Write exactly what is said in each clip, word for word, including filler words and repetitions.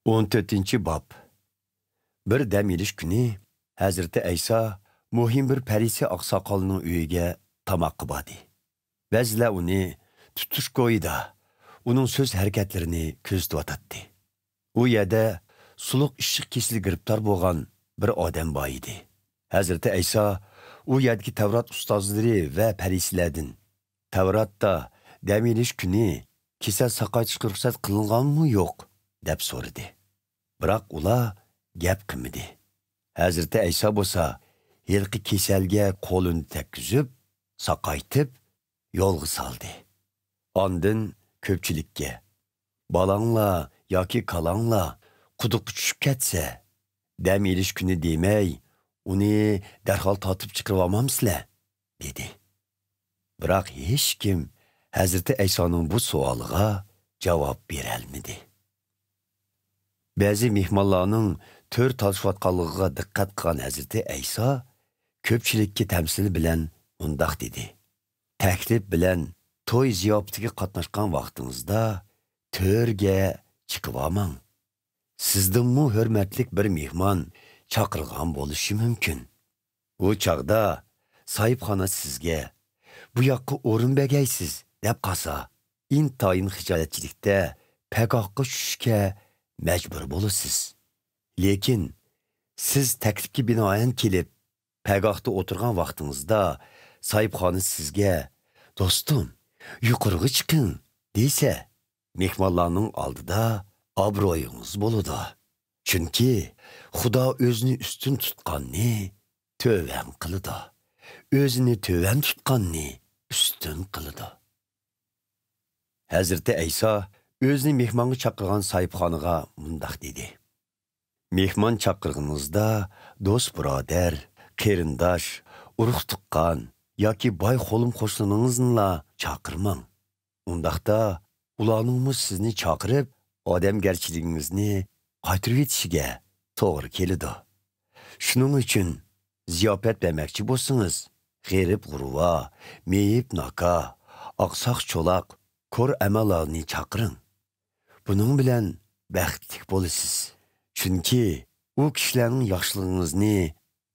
ئون تۆتىنچى باب. بىر دەم ئېلىش كۈنى ھەزرىتى ئەيسا مۇھىم بىر پەرىسىي ئاقساقالنىڭ ئۆيىگە تاماققا باردى. بەزىلەر ئۇنى تۇتۇش كويىدا، ئۇنىڭ سۆز ھەرىكەتلىرىنى كۆزىتىۋاتاتتى. ئۇ يەردە سۇلۇق ئىششىق كېسىلى گىرىپتار بولغان بىر ئادەم بار ئىدى. ھەزرىتى ئەيسا ئۇ يەردىكى تەۋرات ئۇستازلىرى ۋە پەرىسىيلەردىن، «تەۋراتتا دەم ئېلىش كۈنى كېسەل ساقايتىشقا رۇخسەت قىلىنغانمۇ يوق؟» دەپ سورىدى. بىراق ئۇلار گەپ قىلمىدى. ھەزرىتى ئەيسا بولسا ھېلىقى كېسەلگە قولىنى تەگكۈزۈپ، ساقايتىپ، يولغا سالدى. ئاندىن كۆپچىلىككە، «بالاڭلار ياكى كالاڭلار قۇدۇققا چۈشۈپ كەتسە، دەم ئېلىش كۈنى دېمەي، ئۇنى دەرھال تارتىپ چىقىرىۋالمامسىلەر؟» دېدى. بىراق ھېچكىم ھەزرىتى ئەيسانىڭ بۇ سوئالىغا جاۋاب بېرەلمىدى. بەزى مېھمانلارنىڭ تۆر تالىشىۋاتقانلىقىغا دىققەت قىلغان ھەزرىتى ئەيسا كۆپچىلىككە تەمسىل بىلەن مۇنداق دېدى: «تەكلىپ بىلەن توي زىياپىتىگە قاتناشقان ۋاقتىڭىزدا تۆرگە چىقىۋالماڭ. سىزدىنمۇ ھۆرمەتلىك بىر مېھمان چاقىرغان بولۇشى مۇمكىن. ئۇ چاغدا ساھىبخانا سىزگە، بۇ ياققا ئورۇن بەرگەيسىز، دەپ قالسا، ئىنتايىن خىجالەتچىلىكتە پەگاھقا چۈشۈشكە مەجبۇر بولىسىز. لېكىن سىز تەكلىپكە بىنائەن كېلىپ، پەگاھتا ئولتۇرغان ۋاقتىڭىزدا ساھىبخانا سىزگە، دوستۇم، يۇقىرىغا چىقىڭ، دېسە، مېھمانلارنىڭ ئالدىدا ئابرۇيىڭىز بولىدۇ. چۈنكى خۇدا ئۆزىنى ئۈستۈن تۇتقاننى تۆۋەن قىلىدۇ، ئۆزىنى تۆۋەن تۇتقاننى ئۈستۈن قىلىدۇ.» ھەزرىتى ئەيسا ئۆزىنى مېھمانغا چاقىرغان ساھىبخانىغا مۇنداق دېدى: «مېھمان چاقىرغىنىڭىزدا دوست-بۇرادەر، قېرىنداش، ئۇرۇق-تۇغقان ياكى باي قولۇم-قوشنىڭىزنىلا چاقىرماڭ. ئۇنداقتا ئۇلارنىڭمۇ سىزنى چاقىرىپ، ئادەمگەرچىلىكىڭىزنى قايتۇرۇۋېتىشىگە توغرا كېلىدۇ. شۇنىڭ ئۈچۈن زىياپەت بەرمەكچى بولسىڭىز، غېرىب-غۇرۋا، مېيىپ-ناكا، ئاقساق-چولاق، كور-ئەمالارنى چاقىرىڭ. بۇنىڭ بىلەن بەختلىك بولىسىز. چۈنكى ئۇ كىشىلەرنىڭ ياخشىلىقىڭىزنى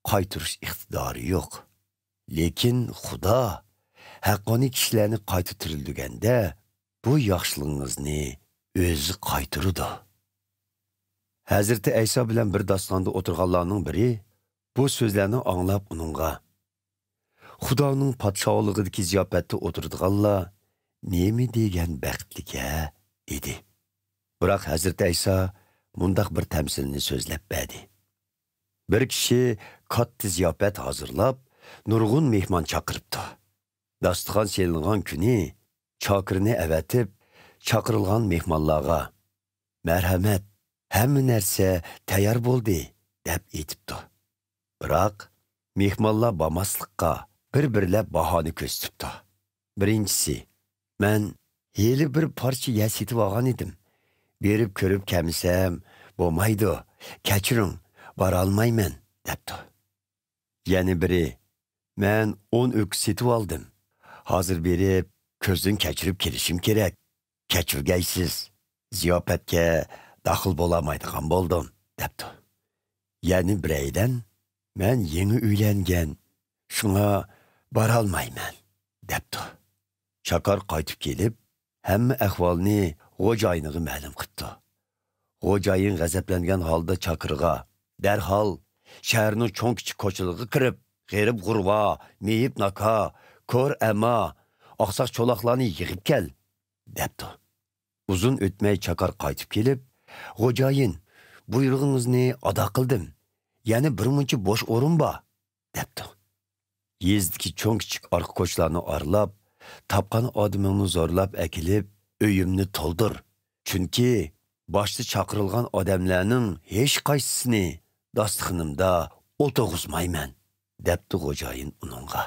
قايتۇرۇش ئىقتىدارى يوق. لېكىن خۇدا ھەققانىي كىشىلەرنى قايتا تىرىلدۈرگەندە، بۇ ياخشىلىقىڭىزنى ئۆزى قايتۇرىدۇ.» ھەزرىتى ئەيسا بىلەن بىر داستىخاندا ئولتۇرغانلارنىڭ بىرى بۇ سۆزلەرنى ئاڭلاپ ئۇنىڭغا، «خۇدانىڭ پادىشاھلىقىدىكى زىياپەتتە ئولتۇرىدىغانلار نېمە دېگەن بەختلىك-ھە؟» دېدى. بىراق ھەزرىتى ئەيسا مۇنداق بىر تەمسىلنى سۆزلەپ بەردى: بىر كىشى كاتتا زىياپەت ھازىرلاپ، نۇرغۇن مېھمان چاقىرىپتۇ. داستىخان سېلىنغان كۈنى چاكىرنى ئەۋەتىپ، چاقىرىلغان مېھمانلارغا، «مەرھەمەت، ھەممە نەرسە تەييار بولدى» دەپ ئېيتىپتۇ. بىراق مېھمانلار بارماسلىققا بىر-بىرلەپ باھانە كۆرسىتىپتۇ. بىرىنچىسى، «مەن ھېلى بىر پارچە يەر سېتىۋالغان ئىدىم. بېرىپ كۆرۈپ كەلمىسەم بولمايدۇ، كەچۈرۈڭ، بارالمايمەن» دەپتۇ. يەنە بىرى، «مەن ئون ئۆكۈز سېتىۋالدىم. ھازىر بېرىپ كۆزدىن كەچۈرۈپ كېلىشىم كېرەك. كەچۈرگەيسىز، زىياپەتكە داخىل بولالمايدىغان بولدۇم» دەپتۇ. يەنە بىرەيلەن، «مەن يېڭى ئۆيلەنگەن، شۇڭا بارالمايمەن» دەپتۇ. چاكار قايتىپ كېلىپ، ھەممە ئەھۋالنى خوجايىنىغا مەلۇم قىپتۇ. خوجايىن غەزەپلەنگەن ھالدا چاكىرىغا، «دەرھال شەھەرنىڭ چوڭ-كىچىك كوچىلىرىغا كىرىپ، غېرىب-غۇرۋا، مېيىپ-ناكا، كور-ئەما، ئاقساق-چولاقلارنى يىغىپ كەل» دەپتۇ. ئۇزۇن ئۆتمەي چاكار قايتىپ كېلىپ، «خوجايىن، بۇيرۇغىڭىزنى ئادا قىلدىم. يەنە بىر مۇنچە بوش ئورۇن بار» دەپتۇ. «يېزىدىكى چوڭ-كىچىك ئارقا كوچىلارنى ئارىلاپ، تاپقان ئادىمىڭنى زورلاپ ئەكېلىپ، ئۆيۈمنى تولدۇر. چۈنكى باشتا چاقىرىلغان ئادەملەرنىڭ ھېچقايسىسىنى داستىخىنىمدا ئولتۇرغۇزمايمەن» دەپتۇ خوجايىن ئۇنىڭغا.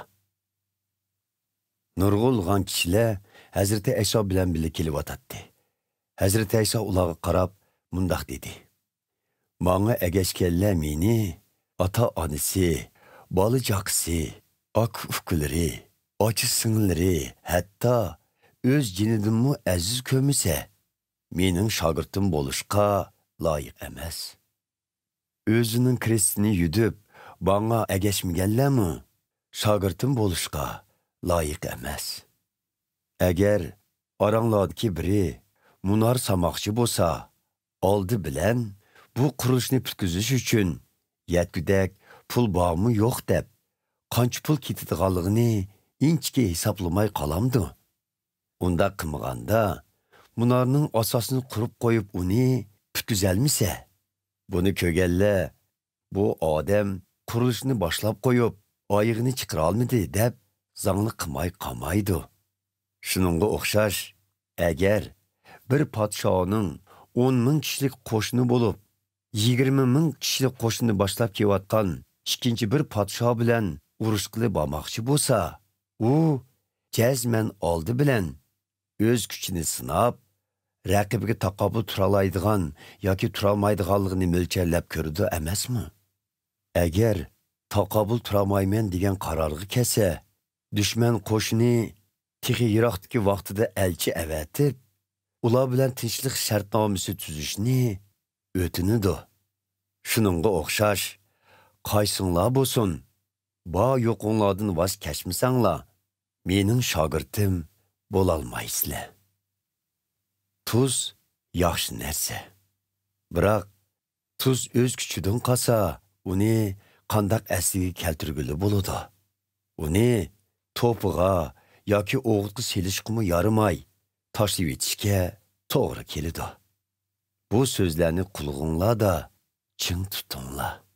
نۇرغۇنلىغان كىشىلەر ھەزرىتى ئەيسا بىلەن بىللە كېلىۋاتاتتى. ھەزرىتى ئەيسا ئۇلارغا قاراپ مۇنداق دېدى: «ماڭا ئەگەشكەنلەر مېنى ئاتا-ئانىسى، بالا-چاقىسى، ئاكا-ئۇكىلىرى، ئاچا-سىڭىللىرى، ھەتتا ئۆز جېنىدىنمۇ ئەزىز كۆرمىسە، مېنىڭ شاگىرتىم بولۇشقا لايىق ئەمەس. ئۆزىنىڭ كرېستىنى يۈدۈپ، ماڭا ئەگەشمىگەنلەرمۇ شاگىرتىم بولۇشقا لايىق ئەمەس. ئەگەر ئاراڭلاردىكى بىرى مۇنار سالماقچى بولسا، ئالدى بىلەن بۇ قۇرۇلۇشنى پۈتكۈزۈش ئۈچۈن يەتكۈدەك پۇل بارمۇ يوق دەپ، قانچە پۇل كېتىدىغانلىقىنى ئىنچىكە ھېسابلىماي قالامدۇ؟ ئۇنداق قىلمىغاندا، مۇنارنىڭ ئاساسىنى قۇرۇپ قويۇپ، ئۇنى پۈتكۈزەلمىسە، بۇنى كۆرگەنلەر، «بۇ ئادەم قۇرۇلۇشنى باشلاپ قويۇپ، ئايىغىنى چىقىرالمىدى» دەپ، زاڭلىق قىلماي قالمايدۇ. شۇنىڭغا ئوخشاش، ئەگەر بىر پادىشاھنىڭ ئون مىڭ كىشىلىك قوشۇنى بولۇپ، يىگىرمە مىڭ كىشىلىك قوشۇننى باشلاپ كېلىۋاتقان ئىككىنچى بىر پادىشاھ بىلەن ئۇرۇشقىلى بارماقچى بولسا، ئۇ جەزمەن ئالدى بىلەن ئۆز كۈچىنى سىناپ، رەقىبىگە تاقابىل تۇرالايدىغان ياكى تۇرالمايدىغانلىقىنى مۆلچەرلەپ كۆرىدۇ ئەمەسمۇ؟ ئەگەر تاقابىل تۇرالمايمەن دېگەن قارارغا كەلسە، دۈشمەن قوشۇنى تېخى يىراقتىكى ۋاقتىدا ئەلچى ئەۋەتىپ، ئۇلار بىلەن تىنچلىق شەرتنامىسى تۈزۈشنى ئۆتۈنىدۇ. شۇنىڭغا ئوخشاش، قايسىڭلار بولسۇن، بار يوقۇڭلاردىن ۋاز كەچمىسەڭلار، مېنىڭ شاگىرتىم بولالمايسىلەر. تۇز ياخشى نەرسە. بىراق، تۇز ئۆز كۈچىدىن قالسا، ئۇنى قانداق ئەسلىگە كەلتۈرگىلى بولىدۇ؟ ئۇنى توپىغا ياكى ئوغۇتقا سېلىشقىمۇ يارىماي، تاشلىۋېتىشكە توغرا كېلىدۇ. بۇ سۆزلەرنى قۇلىقىڭلاردا چىڭ تۇتۇڭلار.